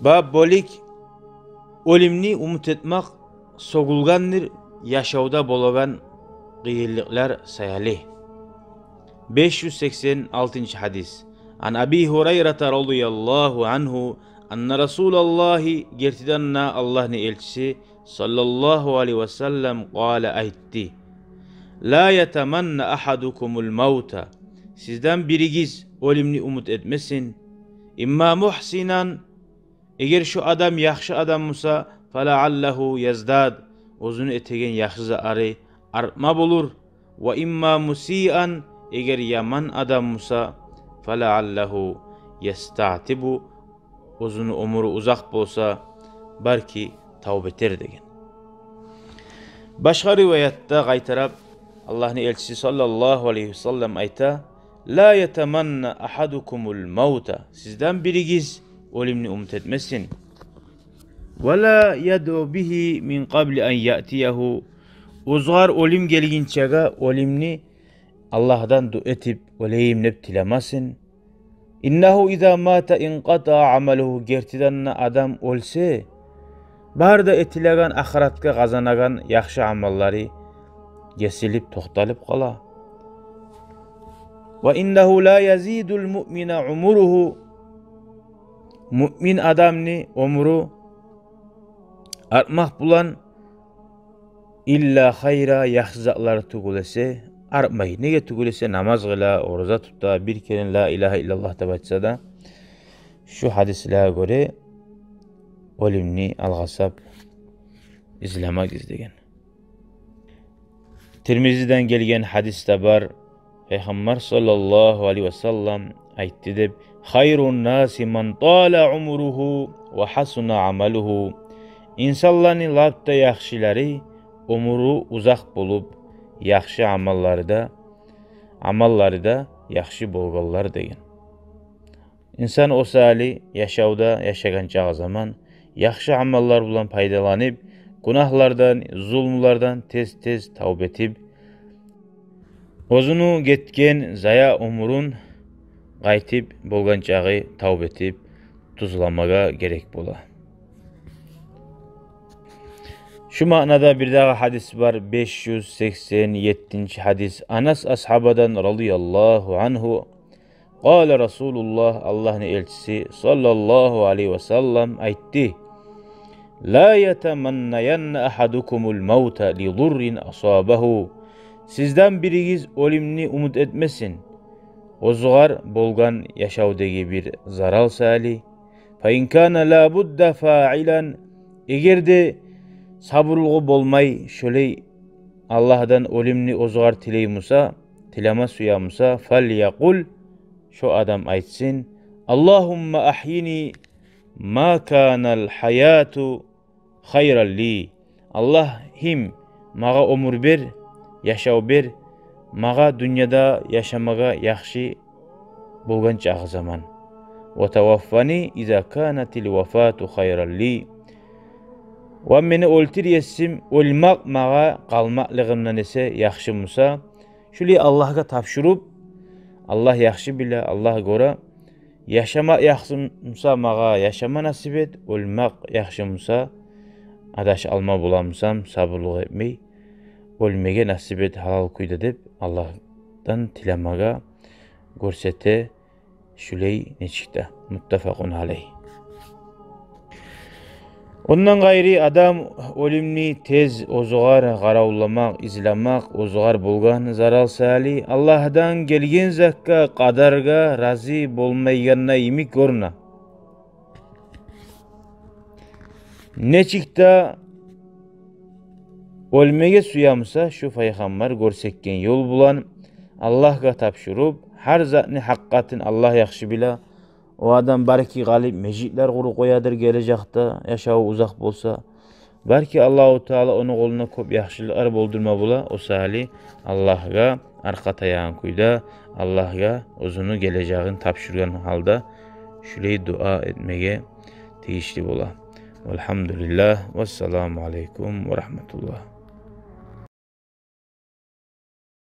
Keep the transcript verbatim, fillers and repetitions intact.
Баб бёлюк: оьлюмню умут этмек сёгюлгендир яшавда болагъан къыйынлыкълар саялы. Беш юз сексен алтынчы гьадис. Ан Аби Гьурайрата радияллагьу ангьу анна Расулаллагьи, гертиден де Аллагьны элчиси саллаллагьу алайгьи ва саллам, къала, айтды: «Ла ятаманна агьадукумул мавта». Сизден биригиз оьлюмню умут этмесин. «Имма мугьсинан», эгер шо адам яхшы адам буса, «фалагьаллагьу яздад», оьзюню этеген яхшы затлары артма болур. «Ва имма мусиан», эгер яман адам буса, «фалагьаллагьу ястаътибу», оьзюню оьмюрю узакъ болса, балики, тавба этер деген. Башгъа риваятда къайтарып Аллагьны элчиси саллаллагьу алайгьи ва саллам айта: «Ла ятаманна агьадукумул мавта». Сизден биригиз оьлюмню умут этмесин. «Ва ла ядъу бигьи мин къабли ан яътиягьу». Оьзюгъар оьлюм гелгинчеге оьлюмню Аллагьдан дуа этип оьлейим деп тилемесин. «Иннагьу иза мата инкъатаа амалугьу». Гертиден де адам оьлсе, бары да этилеген, ахыратгъа къазанагъан яхшы амаллары гесилип, токъталып къала. «Ва иннагьу ла язидул муъмина умуругьу». Муъмин адамны оьмюрю артмакъ булан «илла хайра», яхшы затлар тюгюл эсе артмай. Неге тюгюл эсе, намаз къыла, ораза тута, бир керен «Ла илагьа иллаллагь» деп айтса да. Шу гьадислеге гёре оьлюмню алгъасап излемек, излеген. Тирмизиден гелген гьадисде бар, Пайхаммар саллаллагьу алайгьи ва саллам айтды деп: «Хайрун наси ман тала умуругьу ва гьасуна амалугьу». Инсанланы лап да яхшылары оьмюрю узакъ болуп, яхшы амаллары да, амаллары да яхшы болгъанлар деген. Инсан о саялы яшавда яшагъан чакъы заман яхшы амаллар булан пайдаланып, гюнагьлардан, зулмулардан тез-тез тавба этип, оьзюню гетген зая оьмюрюн къайтып болгъан чакъы тавба этип тюзлемеге герек бола. Шу маънада бирдагъы гьадис бар, беш юз сексен еттинчи гьадис. Анас асгьабадан радияллагьу ангьу, къала Расулуллагь, Аллагьны элчиси саллаллагьу алайгьи ва саллам айтды: «Ла ятаманнаянна агьадукумул мавта ли дуррин асабагьу». Сизден биригиз оьлюмню умут этмесин оьзюгъар болгъан яшавдагъы бир зарал саялы. «Фа ин кана ла будда фаилан», эгер де сабурлугъу болмай шолай Аллагьдан оьлюмню оьзюгъар тилей буса, тилеме сюе буса, «фалякъул», шо адам айтсын: «Аллагьумма агьйини ма канал гьаяту хайран ли». «Аллагьым, магъа оьмюр бер, яшав бер, магъа дюньяда яшамагъа яхшы болгъан чакъы заман. Ва таваффани иза канатил вафату хайран ли». Ва мени оьлтюр, есим, оьлмек магъа къалмакълыгъымдан эсе яхшы буса. Шулай Аллагьгъа тапшуруп, Аллагь яхшы биле, Аллагь гёре, яшамакъ яхшы буса, магъа яшама насип эт, оьлмек яхшы буса, адашып къалма бола бусам, сабурлукъ этмей, оьлмеге насип эт гьалал кюйде деп, Аллагьдан тилемеге гёрсете шулай нечик де. Муттафакъун алайгь. Ондан къайры, адам оьлюмню тез оьзюгъар къаравулламакъ, излемек, оьзюгъар болгъан зарал саялы, Аллагьдан гелген затгъа, къадаргъа рази болмайгъанда йимик гёрюне. Нечик де оьлмеге сюе буса, шу Пайхаммар гёрсетген ёл булан Аллагьгъа тапшуруп, гьар затны гьакъыкъатын Аллагь яхшы биле. О адам балики къалып межитлер къуруп къоядыр гележекде, яшаву узакъ болса. Балики Аллагьу Таала ону къолуна кёп яхшылыкълар болдурма бола. О саялы Аллагьгъа аркъа таягъан кюйде, Аллагьгъа оьзюню гележегин тапшургъан гьалда шулай дуа этмеге тийишли бола. Валгьамдулиллагь, вассаламу алайкум ва рагьматуллагь.